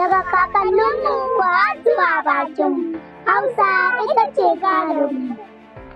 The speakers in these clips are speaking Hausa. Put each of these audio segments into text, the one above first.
Daga kakanninmu har zuwa bakinmu. Hausa ita ce gadonmu.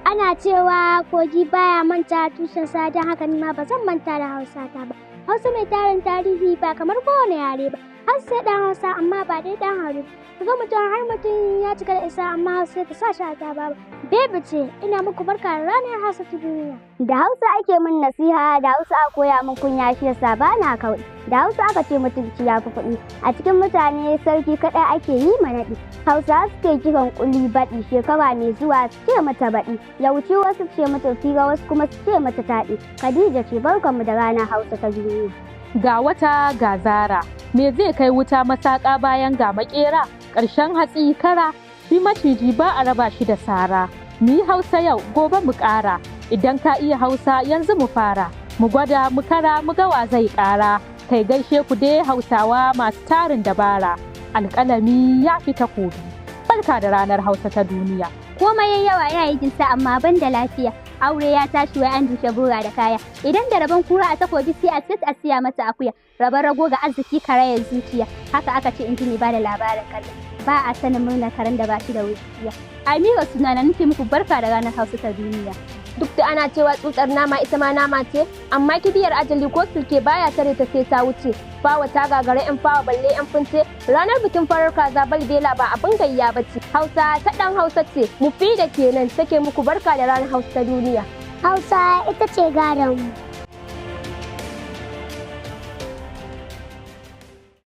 Ana cewa kogi baya manta tushensa, don haka ni ma ba zan manta da Hausa ta ba. Hausa mai tarin tarihi ba kamar kowane yare ba. Hausa sai ɗan Hausa, amma ba dai ɗan haru. Kaga mutum har mutum ya cika da isa, amma Hausa ta sa shi a ta ba. Baby ce, ina muku barka da ranar Hausa ta duniya. Da Hausa ake min nasiha, da Hausa aka koya min kunya, shi yasa ba na kauɗi. Da Hausa aka ce mutunci ya fi kuɗi. A cikin mutane sarki kaɗai ake yi ma naɗi. Hausawa suke kiran ƙuli baɗi, shekara mai zuwa su ce mata baɗi. Yauci wasu ce mata fira, wasu kuma su ce mata taɗi. Khadija ce, barkanmu da ranar Hausa ta duniya. Ga wata ga zara, me zai kai wuta masaka bayan ga makera, ƙarshen hatsi kara, shi maciji ba a raba shi da sara. Mu yi Hausa yau, gobe mu ƙara, idan ka iya Hausa yanzu mu fara, mu gwada mu kara mu ga wa zai ƙara. Kai, gaishe ku dai Hausawa masu tarin dabara, alƙalami ya fi takobi. Barka da ranar Hausa ta duniya. Komai yayi yawa ya yi jinsa, amma ban da lafiya. Aure ya tashi, wai an dushe bura da kaya. Idan da rabon kura a takobi, sai a ce a siya mata akuya. Rabon rago ga arziki karayar zuciya. Haka aka ce, inji mai bada labarin karya. Ba a sanin murnar karen da ba shi da wuciya. Amira sunana, nake muku barka da ranar Hausa ta duniya. Duk da ana cewa tsutsar nama ita ma nama ce, amma kibiyar ajali ko sulke baya tare ta sai ta wuce. Fawa ta gagara yan fawa, balle yan funce. Ranar bikin farar kaza balbela ba abin gayya ba ce. Hausa ta dan Hausa ce, Mufida kenan take muku barka da ranar Hausa ta duniya. Hausa ita ce gadonmu.